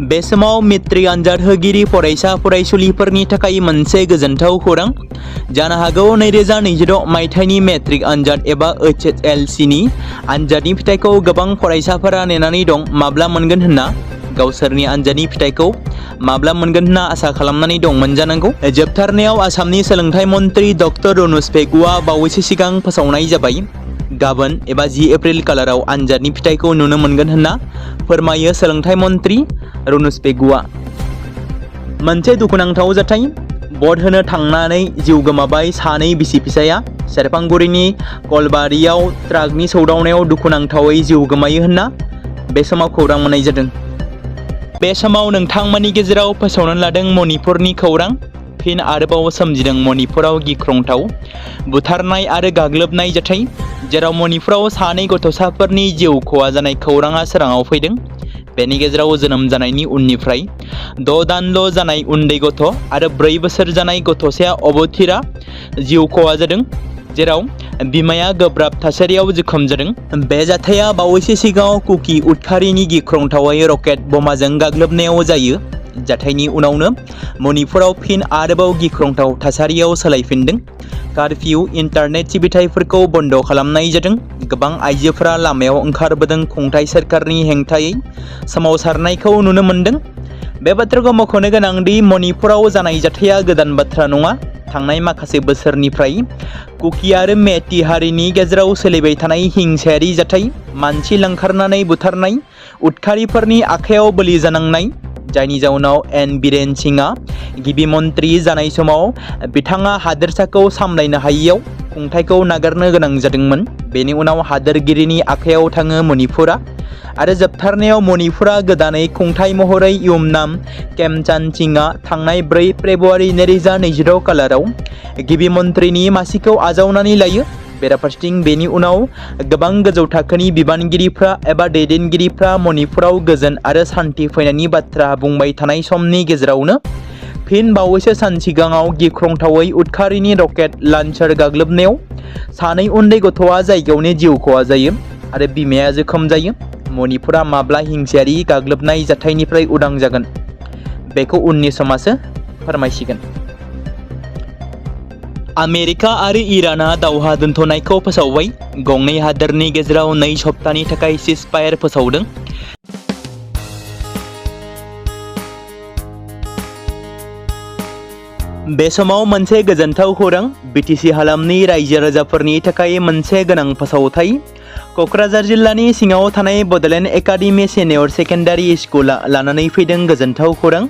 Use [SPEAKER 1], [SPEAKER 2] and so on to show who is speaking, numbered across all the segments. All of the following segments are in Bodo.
[SPEAKER 1] बे समाव मेट्रिक आनजाद होगिरि फरायसा फरायसुलिफोरनि थाखाय मोनसे गोजोनथाव खौरां। जानो हागौ 2026 मायथाइनि मेट्रिक आनजाद एबा HSLC नि आनजादनि फिथाइखौ गोबां फरायसाफोरा नेनानै दं माब्ला मोनगोन होनना। गावसोरनि आनजादनि फिथाइखौ माब्ला मोनगोन होनना आसा खालामनानै दंमोन जानांगौ। जोबथारनायाव आसामनि सोलोंथाइ मन्त्रि डक्टर रनज पेगुआ बावैसो सिगां फोसावनाय जाबाय। गाबोन एबा 10 एप्रिल खालाराव आनजादनि फिथाइखौ नुनो मोनगोन होनना फोरमायो सोलोंथाइ मन्त्रि रनज पेगुआ। मोनसे दुखुनांथाव जाथाय। भट होनो थांनानै जिउ गोमाबाय सानै बिसि फिसाया। सेरफांगुरिनि कलबारियाव ट्राकनि सौदावनायाव दुखुनांथावै जिउ गोमायो होनना बे समाव खौरां मोननाय जादों। बे समाव नोंथांमोननि गेजेराव फोसावनानै लादों मणिपुरनि खौरां। फिन आरोबाव सोमजिदों मणिपुराव गिख्रंथाव बुथारनाय आरो गाग्लोबनाय जाथाय, जेराव मणिपुराव सानै गथ'साफोरनि जिउ खहा जानाय खौराङा सोराङाव फैदों। बेनि गेजेराव जोनोम जानायनि उननिफ्राय 6 दानल' जानाय उन्दै गथ' आरो 4 बोसोर जानाय गथ'साया अबथिरा जिउ खहा जादों, जेराव बिमाया गोब्राब थासारियाव जोखोम जादों। बे जाथाया बावैसो सिगाङाव कुकी उदखारिनि गिख्रंथावै रकेट बमाजों गाग्लोबनायाव जायो। जाथायनि उनावनो मणिपुराव फिन आरोबाव गिख्रंथाव थासारियाव सोलायफिनदों। कार्फिउ, इन्टारनेट सिबिथायफोरखौ बन्द खालामनाय जादों। गोबां आइजोफोरा लामायाव ओंखारबोदों। खुंथाय सोरखारनि हेंथायै सोमावसारनायखौ नुनो मोनदों। बे बाथ्राखौ मख'नो गोनां दि मणिपुराव जानाय जाथाया गोदान बाथ्रा नङा। थांनाय माखासे बोसोरनिफ्राय कुकी आरो मेइतेइ हारिनि गेजेराव सोलिबाय थानाय हिंसायारि जाथाय, मानसि लांखारनानै बुथारनाय, उदखारिफोरनि आखायाव बोलि जानांनाय, जायनि जाउनाव एन बीरेन सिंहआ गिबि मन्त्रि जानाय समाव बिथाङा हादोरसाखौ सामलायनो हायैयाव खुंथायखौ नागारनो गोनां जादोंमोन। बेनि उनाव हादोरगिरिनि आखायाव थाङो मणिपुरा आरो जोबथारनायाव मणिपुरा गोदानै खुंथाय महरै इउमनाम केमचान सिंहआ थांनाय 4 फेब्रुवारि 2026 खालाराव गिबि मन्त्रिनि मासिखौ आजावनानै लायो। बेराफारसेथिं बेनि उनाव गोबां गोजौ थाखोनि बिबानगिरिफ्रा एबा दैदेनगिरिफ्रा मणिपुराव गोजोन आरो सान्थि फैनायनि बाथ्रा बुंबाय थानाय समनि गेजेरावनो फिन बावैसो सान सिगाङाव गिख्रंथावै उदखारिनि रकेट लान्चार गाग्लोबनायाव सानै उन्दै गथ'आ जायगायावनो जिउ खहा जायो आरो बिमाया जोखोम जायो। मणिपुरा माब्ला हिंसायारि गाग्लोबनाय जाथायनिफ्राय उदां जागोन, बेखौ उननि समासो फोरमायसिगोन। आमेरिका आरो इराना दावहा दोनथ'नायखौ फोसावबाय। गंनै हादोरनि गेजेराव 2 सप्तानि थाखाय सिजफायार फोसावदों। बे समाव मोनसे गोजोनथाव खौरां। बिटिसि हालामनि रायजो राजाफोरनि थाखाय मोनसे गोनां फोसावथाय। क'क्राझार जिल्लानि सिङाव थानाय बड'लेण्ड एकाडेमि सिनियर सेकेन्डारि स्कुला लानानै फैदों गोजोनथाव खौरां।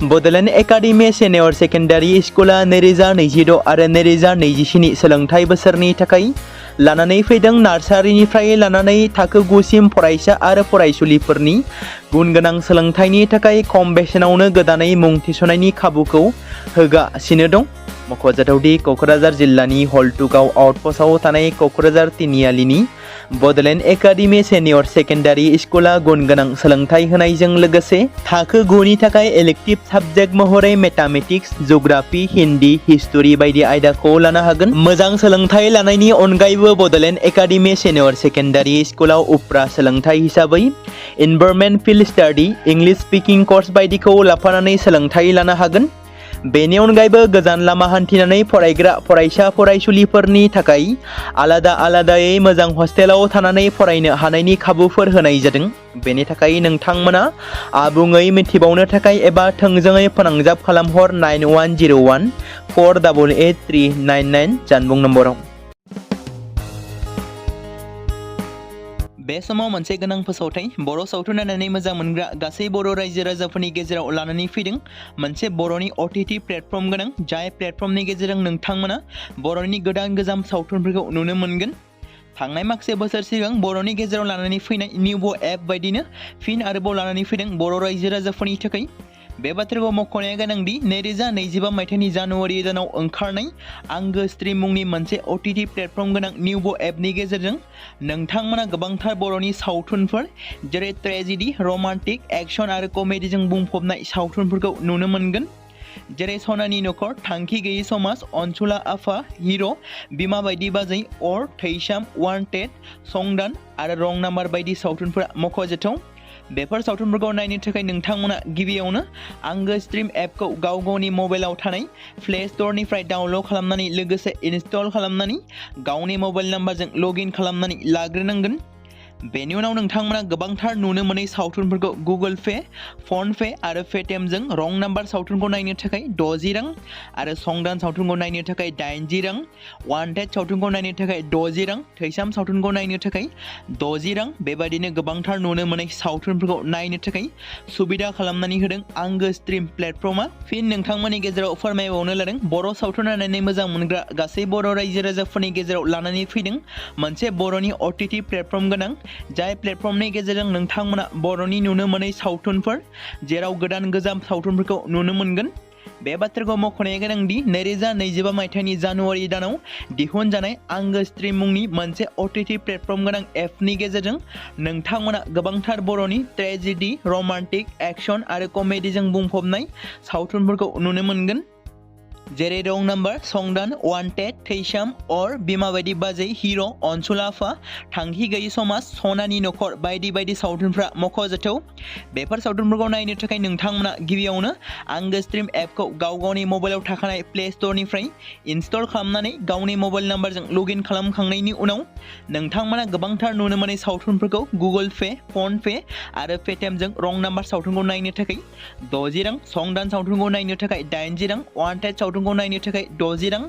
[SPEAKER 1] बड'लेण्ड एकाडेमि सिनियर सेकेन्डारि स्कुला 2026 आरो 2027 सोलोंथाइ बोसोरनि थाखाय लानानै फैदों नार्सारिनिफ्राय लानानै थाखो 9 सिम फरायसा आरो फरायसुलिफोरनि गुनगोनां सोलोंथाइनि थाखाय खम बेसेनावनो गोदानै मुं थिसननायनि खाबुखौ होगासिनो दं। मख'जाथावदि क'क्राझार जिल्लानि हल्टुगाव आउटपस्टआव थानाय क'क्राझार तिनिआलिनि बड'लेण्ड एकाडेमि सिनियर सेकेन्डारि स्कुला गुनगोनां सोलोंथाइ होनायजों लोगोसे थाखो 9 नि थाखाय इलेक्टिभ साबजेक्ट महरै मेथामेटिक्स, जिअ'ग्राफि, हिन्दी, हिस्टरि बायदि आयदाखौ लानो हागोन। मोजां सोलोंथाइ लानायनि अनगायैबो बड'लेण्ड एकाडेमि सिनियर सेकेन्डारि स्कुलाव उफ्रा सोलोंथाइ हिसाबै environment field study, English speaking course बायदिखौ लाफानानै सोलोंथाइ लानो हागोन। बेनि अनगायैबो गोजान लामा हान्थिनानै फरायग्रा फरायसा फरायसुलिफोरनि थाखाय आलादा आलादायै मोजां हस्टेलाव थानानै फरायनो हानायनि खाबुफोर होनाय जादों। बेनि थाखाय नोंथांमोना आबुङै मिथिबावनो थाखाय एबा थोंजोङै फोनांजाब खालामहर 9101 488 399 जानबुं नम्बराव। बे समाव मोनसे गोनां फोसावथाय। बर' सावथुन नायनानै मोजां मोनग्रा गासै बर' रायजो राजाफोरनि गेजेराव लानानै फैदों मोनसे बर'नि OTT प्लेटफर्म गोनां, जाय प्लेटफर्मनि गेजेरजों नोंथांमोना बर'नि गोदान गोजाम सावथुनफोरखौ नुनो मोनगोन। थांनाय माखासे बोसोर सिगां बर'नि गेजेराव लानानै फैनाय निउबो एप बायदिनो फिन आरोबाव लानानै फैदों बर' रायजो राजाफोरनि थाखाय। बे बाथ्राखौ मख'नाया गोनांदि 2025 मायथाइनि जानुवारि दानाव ओंखारनाय आंगो स्ट्रिम मुंनि मोनसे OTT प्लेटफर्म गोनां निउबो एपनि गेजेरजों नोंथांमोना गोबांथार बर'नि सावथुनफोर जेरै ट्रेजेडि, रमान्टिक, एक्सन आरो कमेडिजों बुंफबनाय सावथुनफोरखौ नुनो मोनगोन। जेरै सनानि नखर, थांखि गैयै समाज, अनसुला आफा, हिर', बिमा बायदि बाजै, अर, थैसाम, वान्टेड, संदान आरो रं नाम्बार बायदि सावथुनफोरा मख'जाथाव। बेफोर सावथुनफोरखौ नायनो थाखाय नोंथांमोना गिबियावनो आंगो स्ट्रिम एपखौ गावनि मबाइलाव थानाय प्ले स्ट'रनिफ्राय डाउनल'ड खालामनानै लोगोसे इनस्टल खालामनानै गावनि मबाइल नाम्बारजों लगइन खालामनानै लाग्रोनांगोन। बेनि उनाव नोंथांमोना गोबांथार नुनो मोनै सावथुनफोरखौ गुगोल पे, फन पे आरो पेटिएमजों रं नाम्बार सावथुनखौ नायनो थाखाय 60 रां आरो संदान सावथुनखौ नायनो थाखाय 80 रां, वान्टेड सावथुनखौ नायनो थाखाय 60 रां, थैसाम सावथुनखौ नायनो थाखाय 60 रां बेबायदिनो गोबांथार नुनो मोनै सावथुनफोरखौ नायनो थाखाय सुबिदा खालामनानै होदों आंगो स्ट्रिम प्लेटफर्मा। फिन नोंथांमोननि गेजेराव फोरमायबावनो लादों बर' सावथुन नायनानै मोजां मोनग्रा गासै बर' रायजो राजाफोरनि गेजेराव लानानै फैदों मोनसे बर'नि OTT प्लेटफर्म गोनां, जाय प्लेटफर्मनि गेजेरजों नोंथांमोना बर'नि नुनो मोनै सावथुनफोर जेराव गोदान गोजाम सावथुनफोरखौ नुनो मोनगोन। बे बाथ्राखौ मख'नाया गोनांदि 2025 मायथाइनि जानुवारि दानाव दिहुनजानाय आंगो स्ट्रिम मुंनि मोनसे OTT प्लेटफर्म गोनां एपनि गेजेरजों नोंथांमोना गोबांथार बर'नि ट्रेजेडि, रमान्टिक, एक्शन आरो कमेडिजों बुंफबनाय सावथुनफोरखौ नुनो मोनगोन। जेरै रं नाम्बार, संदान, वान्टेड, थैसाम, अर, बिमा बायदि बाजै, हिर', अनसुला आफा, थांखि गैयि समाज, सनानि नखर बायदि बायदि सावथुनफ्रा मख'जाथाव। बेफोर सावथुनफोरखौ नायनो थाखाय नोंथांमोना गिबियावनो आंगो स्ट्रिम एपखौ गावनि मबाइलाव थाखानाय प्ले स्ट'रनिफ्राय इनस्टल खालामनानै गावनि मबाइल नाम्बारजों लगइन खालामखांनायनि उनाव नोंथांमोना गोबांथार नुनो मोनै सावथुनफोरखौ गुगोल पे, फन पे आरो पेटिएमजों रं नाम्बार सावथुनखौ नायनो थाखाय 60 रां, संदान सावथुनखौ नायनो थाखाय 80 रां, वान्टेड सावथुनखौ नायनो थाखाय 60 रां,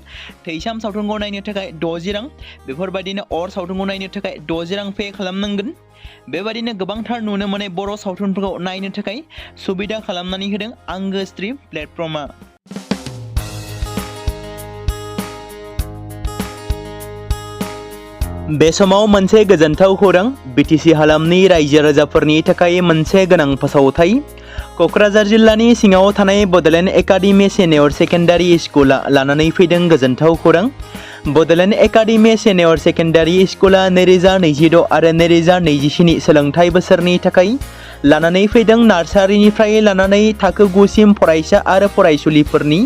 [SPEAKER 1] थैसाम सावथुनखौ नायनो थाखाय 60 रां बेफोरबायदिनो अर सावथुनखौ नायनो थाखाय 60 रां पे खालामनांगोन। बेबायदिनो गोबांथार नुनो मोनै बर' सावथुनफोरखौ नायनो थाखाय सुबिदा खालामनानै होदों आंगो स्ट्रिम प्लेटफर्मा। बे समाव मोनसे गोजोनथाव खौरां, BTC हालामनि रायजो राजाफोरनि थाखाय मोनसे गोनां फोसावथाय। क'क्राझार जिल्लानि सिङाव थानाय बड'लेण्ड एकाडेमि सिनियर सेकेन्डारि स्कुला लानानै फैदों गोजोनथाव खौरां। बड'लेण्ड एकाडेमि सिनियर सेकेन्डारि स्कुला 2026 आरो 2027 सोलोंथाइ बोसोरनि थाखाय लानानै फैदों नार्सारिनिफ्राय लानानै थाखो 9 सिम फरायसा आरो फरायसुलिफोरनि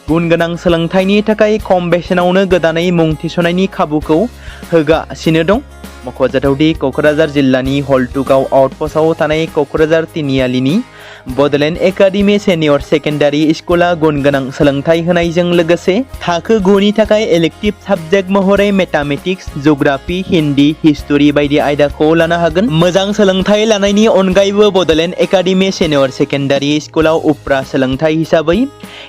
[SPEAKER 1] गुन गोनां सोलोंथाइनि थाखाय खम बेसेनावनो गोदानै मुं थिसननायनि खाबुखौ होगासिनो दं। मख'जाथावदि क'क्राझार जिल्लानि हल्टुगाव आउटपस्टआव थानाय क'क्राझार तिनिआलिनि बड'लेण्ड एकाडेमि सिनियर सेकेन्डारि स्कुला गुन गोनां सोलोंथाइ होनायजों लोगोसे थाखो 9 नि थाखाय इलेक्टिभ साबजेक्ट महरै मेथामेटिक्स, जिअ'ग्राफि, हिन्दी, हिस्टरि बायदि आयदाखौ लानो हागोन। मोजां सोलोंथाइ लानायनि अनगायैबो बड'लेण्ड एकाडेमि सिनियर सेकेन्डारि स्कुलाव उफ्रा सोलोंथाइ हिसाबै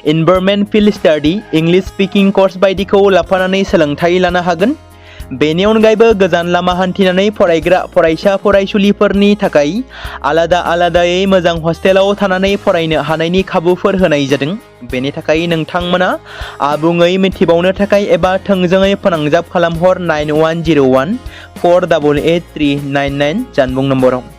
[SPEAKER 1] environment field study, English speaking course बायदिखौ लाफानानै सोलोंथाइ लानो हागोन। बेनि अनगायैबो गोजान लामा हान्थिनानै फरायग्रा फरायसा फरायसुलिफोरनि थाखाय आलादायै मोजां हस्टेलाव थानानै फरायनो हानायनि खाबुफोर होनाय जादों। बेनि थाखाय नोंथांमोना आबुङै मिथिबावनो थाखाय एबा थोंजोङै फोनांजाब खालामहर 9101 488 399 जानबुं नम्बराव।